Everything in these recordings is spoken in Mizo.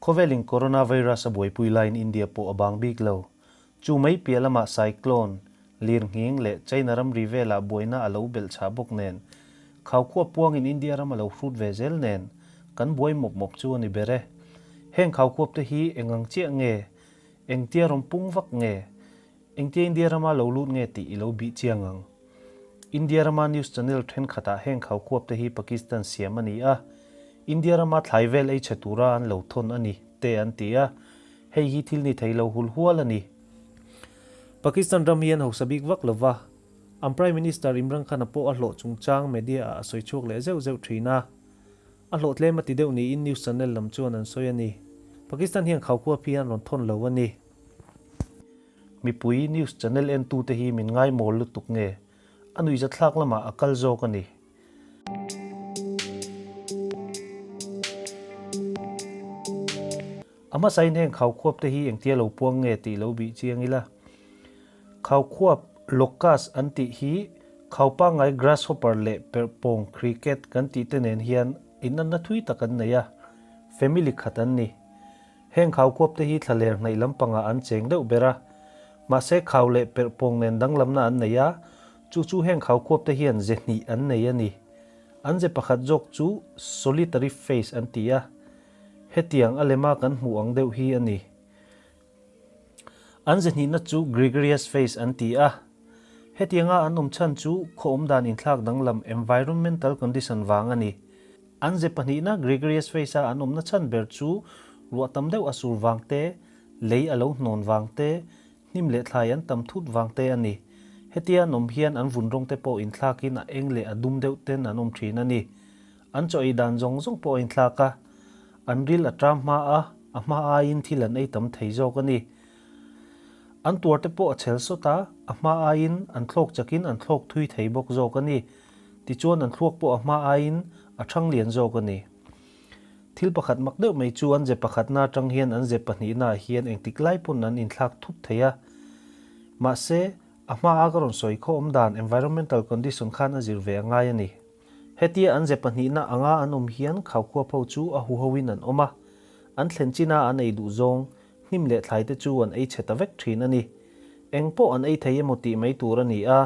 Khawvelin Coronavirus a buaipui laiin India pawh a bang bik lo. Chu mai piah lamah cyclone, lirnghing leh China ramri velah buaina a lo belh chhah bawk nen, khaukhua puangin India ram a lo hrut ve zel nen, kan buai mawp mawp chu a ni ber e. Heng khaukhuap te hi eng ang chiah nge? Engtia rawn pung vak nge? Engtia India rama lo lut nge tih i lo bih chiang ang. India rama news channel thenkhatah heng khaukhuap te hi Pakistan siam a ni a, India rama thlai vel ei chhe tura an lo thawn a ni, te an ti a, hei hi thil ni thei lo hul hual a ni. Pakistan ram hi an hausa bik vak lo va, an Prime Minister Imran Khan-a pawh a hlawh chungchang media-ah a sawi chhuak leh zeuh zeuh thin a. A hlawh tlem a ti deuh niin news channel lam chuan an sawi a ni. Pakistan hian khaukhuap hi an rawn thawn lo a ni. Mipui news channel entute hi min ngaimawl lutuk nge? A nuihzathlak lamah a kal zawk a ni. A hmasain heng khaukhuap te hi engtia lo puang nge tih lo bih chiang ila. Khaukhuap, locust, an tih hi khau pangngai grasshopper leh perhpawng, cricket, kan tih te nen hian inanna thui tak an nei a, family khat an ni. Heng khaukhuap te hi thlaler hnaih lampangah an cheng deuh ber a, mahse khau leh perhpawng nen danglamna an nei a, chu chu heng khaukhuap te hian ze hnih an nei a ni. An ze pakhat zawk chu solitary face an ti a, hetiang a lema kan hmuh ang deuh hi a ni. An ze hnihna chu gregarious face an ti a, hetianga an awm chhan chu khaw awm dan inthlak danglam environmental condition vang a ni. An ze pahnihna gregarious face a an awmna chhan ber chu ruah tam deuh a sur vang te, lei a lo hnawn vang te, hnim leh thlai an tam thut vang te a ni. Hetia an awm hian an vun rawng te pawh inthlakin a eng leh a dum deuh ten an awm thin a ni. An chaw ei dan zawng zawng pawh a inthlak a, an ril a ṭam hma a, a hma aiin thil an ei tam thei zawk a ni. An tuar te pawh a chhel sawt a, a hma aiin an thlawk chakin an thlawk thui thei bawk zawk a ni. Tichuan an thluak pawh a hma aiin a ṭhang lian zawk a ni. Thil pakhat mak deuh mai chu an ze pakhatna aṭang hian an ze pahnihnaah hian engtik lai pawn an inthlak thup thei a. Mahse, a hma a ka rawn sawi khaw awm dan environmental condition khan a zir ve a ngai a ni. Hetia an ze pahnihna anga an awm hian khaukhuap ho chu a huhoin an awm a, an thlen china an ei duh zawng, hnim leh thlai te chu an ei chhe ta vek thin a ni. Eng pawh an ei thei emaw tih mai tur a ni a,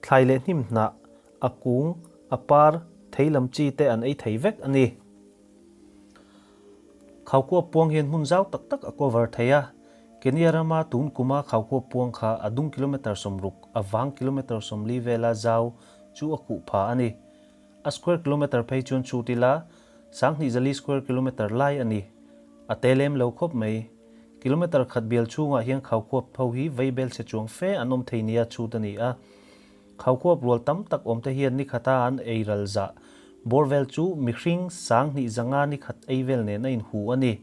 thlai leh hnim hnah, a kung, a par, thei lam chi te an ei thei vek a ni. Khaukhuap puang hian hmun zau tak tak a cover thei a, Kenya rama tun kuma khaukhuap puang kha a dung kilometre 60, a vang kilometre 40 vela zau chu a khuh pha a ni. A square kilometre phei chuan chhut ila, 2004 square kilometre lai a ni. A te lem lo khawp mai. Kilometre khat bial chhungah hian khaukhuap ho hi vei bel chhe chuang fe an awm thei nia chhut a ni a. Khaukhuap rual tam tak awmte hian nikhata an ei ral zah bawr vel chu mihring 2500 nikhat ei vel nen a inhu a ni.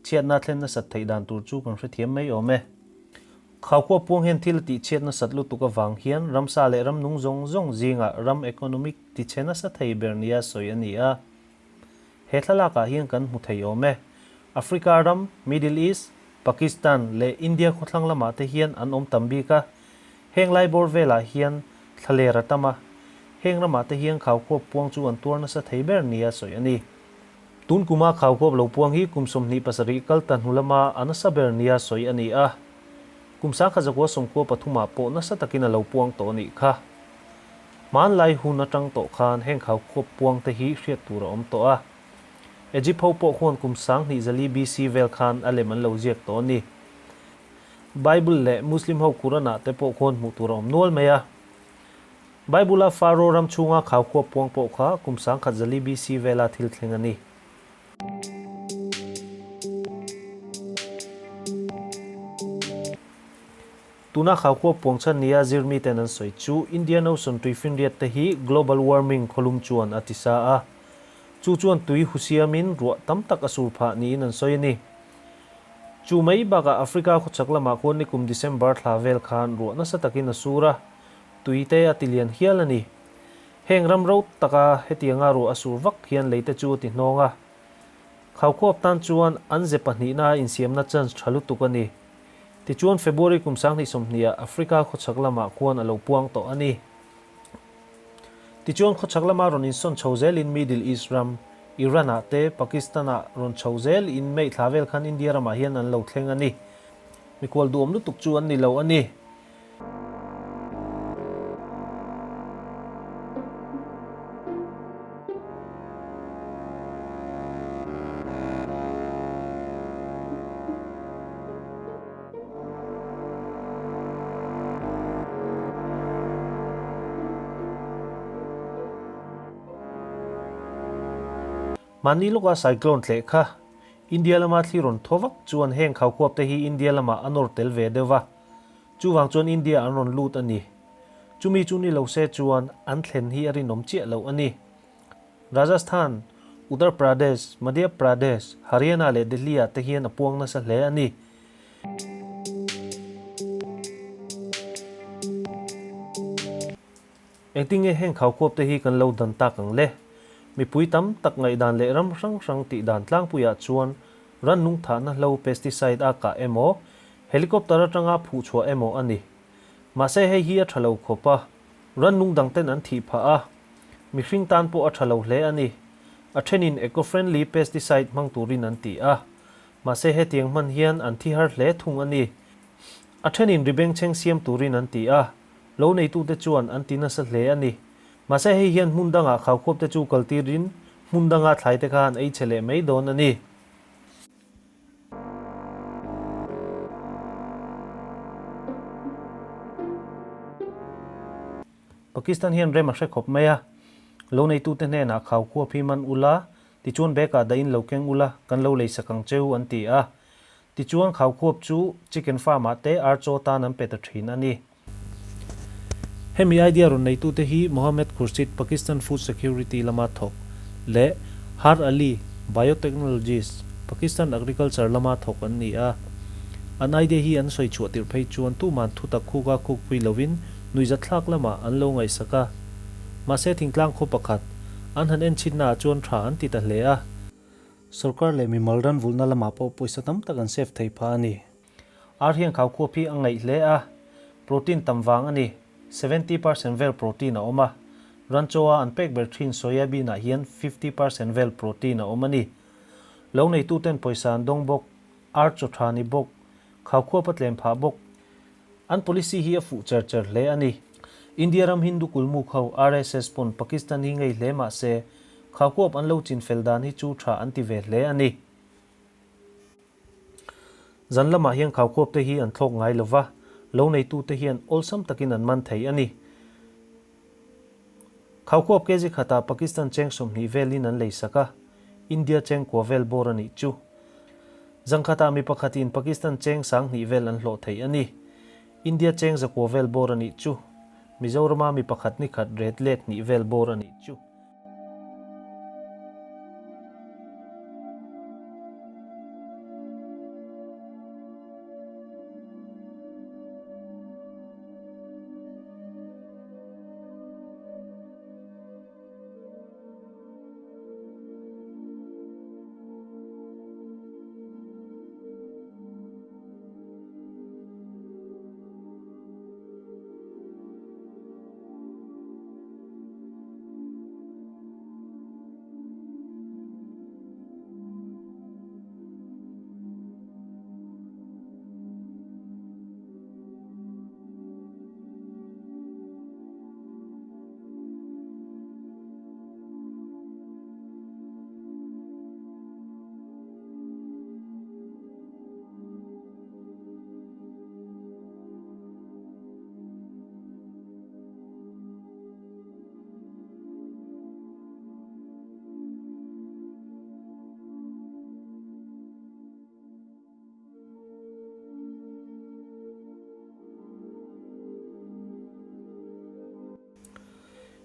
Chhiatna thlen nasat theih dan tur chu kan hrethiam mai awm e. Khaukhuap puang hian thil a tihchhiat nasat lutuk avang hian ramsa leh ramnung zawng zawng zingah ram economic tichhe nasa thei ber nia sawi a ni a. He thlalakah hian kan hmu thei awm e. Africa ram, Middle East, Pakistan leh India khawthlang lamah te hian an awm tam bik a. Heng lai bawr velah hian thlaler a tam a. Heng ramah te hian khaukhuap puang chu an tuar nasa thei ber nia sawi a ni. Tun kuma khaukhuap lo puang hi kum 27 kal ta hnu lama a nasa ber nia sawi a ni a. Kum 1993 ah pawh nasa takin a lo puang tawh a nih kha. Hmanlai hun atang tawh khan heng khaukhuap puang te hi hriat tur a awm tawh a. Egypt ho pawh khuan kum 2004 BC vel khan a lem an lo ziak tawh a ni. Bible leh Muslim ho Quran ah te pawh khuan hmuh tur a awm nual mai a. Bible a Pharaoh ram chhunga khaukhuap puang pawh kha kum 1400 BC vela thil thleng a ni. Tuna khaukhuap puang chhan nia zirmi ten an sawi chu Indian Ocean tuifinriat te hi global warming khawlum chuan a ti sa a. Chu chuan tui hu siamin ruah tam tak a sur phah niin an sawi a ni. Chu mai bakah Africa khawchhak lamah khuan nikum December thla vel khan ruah nasa takin a sur a, tui te a ti lian hial a ni. Heng ram ro taka hetianga ruah a sur vak hian lei te chu a ti hnawng a. Khaukhuap tan chuan an ze pahnihna a insiamna chance tha lutuk a ni. Tichuan February kum 2020 ah Africa khawchhak lamah khuan a lo puang tawh a ni. Tichuan khawchhak lama rawn insawn chho zelin Middle East ram, Iran ah te Pakistan ah rawn chho zel in May thla vel khan India ramah hian an lo thleng a ni. Mikhual duhawm lutuk chu an ni lo a ni. Mahni lawka cyclone tleh kha India lama thli rawn thaw vak chuan heng khaukhuap te hi India lamah a nawr tel ve deuh va, chuvang chuan India an rawn lut a ni. Chumi chu ni lo se chuan an thlen hi a rinawm chiah loh a ni. Rajasthan, Uttar Pradesh, Madhya Pradesh, Haryana leh Delhi ah te hian a puang nasa hle a ni. Engtinge heng khaukhuap te hi kan lo dan tak ang le? Mipui tam tak ngaihdan leh ram hrang hrang tih dan tlangpuiah chuan rannung thahna hlo pesticide a kah emaw, helicopter atanga phuhchhuah emaw a ni. Mahse hei hi a tha lo khawp a, rannung dangten an thih phah a, Mihring tan pawh a tha lo hle a ni. A thenin eco-friendly pesticide hmang turin an ti a. Mahse hetiang hman hian an thi har hle thung a ni. A thenin ri bengchheng siam turin an ti a. Lo neitute chuan an ti nasa hle a ni. Mahse hei hian hmun dangah khaukhuapte chu kaltirin hmun danga thlaite kha an ei che leh mai dawn a ni. Pakistan hian rem a hre khawp mai a, lo neitute hnenah khaukhua phi man ula, tichuan bag ah dahin lo keng ula, kan lo lei sak ang cheu an ti a. Tichuan khaukhuap chu chicken farm ah te ar chaw tan an pe ta thin a ni. Hemi idea rawn neitute hi Mohammed Khurshid, Pakistan Food Security lama thawk, leh Har Ali, Biotechnologist, Pakistan Agriculture lama thawk an ni a. An idea hi an sawi chhuah tirh phei chuan tuman thutak khuka khukpui lovin Nuihzatthlak lamah an lo ngaihsak a. Mahse thingtlang khaw pakhat, an han en chhinnaah chuan tha an ti ta hle a. Sorkar leh mimal ran vulhna lamah pawh pawisa tam tak an save thei phah a ni. Ar hian khaukhuap hi a ngaih hle a, protein tam vang a ni. 70% vel protein a awm a. Ran chaw a an pek ber thin soyabean ah hian 50% vel protein a awm a ni. Lo neituten pawisa an dawng bawk, ar chaw tha ni bawk, khaukhuap a tlem phah bawk. An policy hi a fuh cher cher hle a ni. India ram Hindu kulmuk ho RSS pawn Pakistan hi ngei hle mah se, khaukuap an lo chin fel dan hi chu tha an ti ve hle a ni. Zan lamah hian khaukuap te hi an thlawk ngai lo va, lo neitute hian awlsam takin an man thei a ni. Khaukuap kg khatah Pakistan cheng 20 velin an lei sak a, India cheng kua vel bawr a nih chu. Zangkhatah mi pakhatin Pakistan cheng 2000 vel an hlawh thei a ni. India cheng 900 vel bawr a nih chu. Mizorama mi pakhat ni khat ret let hnih vel bawr a nih chu.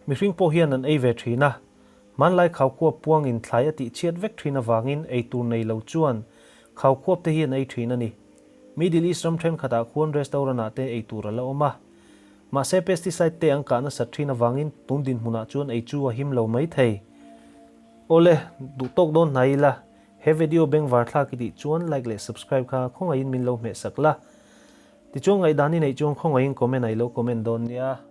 Mihring pawh hian an ei ve thin a, hmanlai khaukhuap puangin thlai a tih chhiat vek thin avangin ei tur nei lo chuan khaukhuap te hi an ei thin a ni. Middle East ram thenkhatah khuan restaurant ah te ei tur a la awm a. Mahse pesticide te an kah nasat thin avangin tun dinhmunah chuan ei chu a him lo mai thei. Awle, duh tawk dawn hnai ila, he video bengvar thlak i tih chuan like leh subscribe kha khawngaihin min lo hmehsak la. Tichuan ngaihdan i neih chuan khawngaihin comment ah i lo comment dawn nia.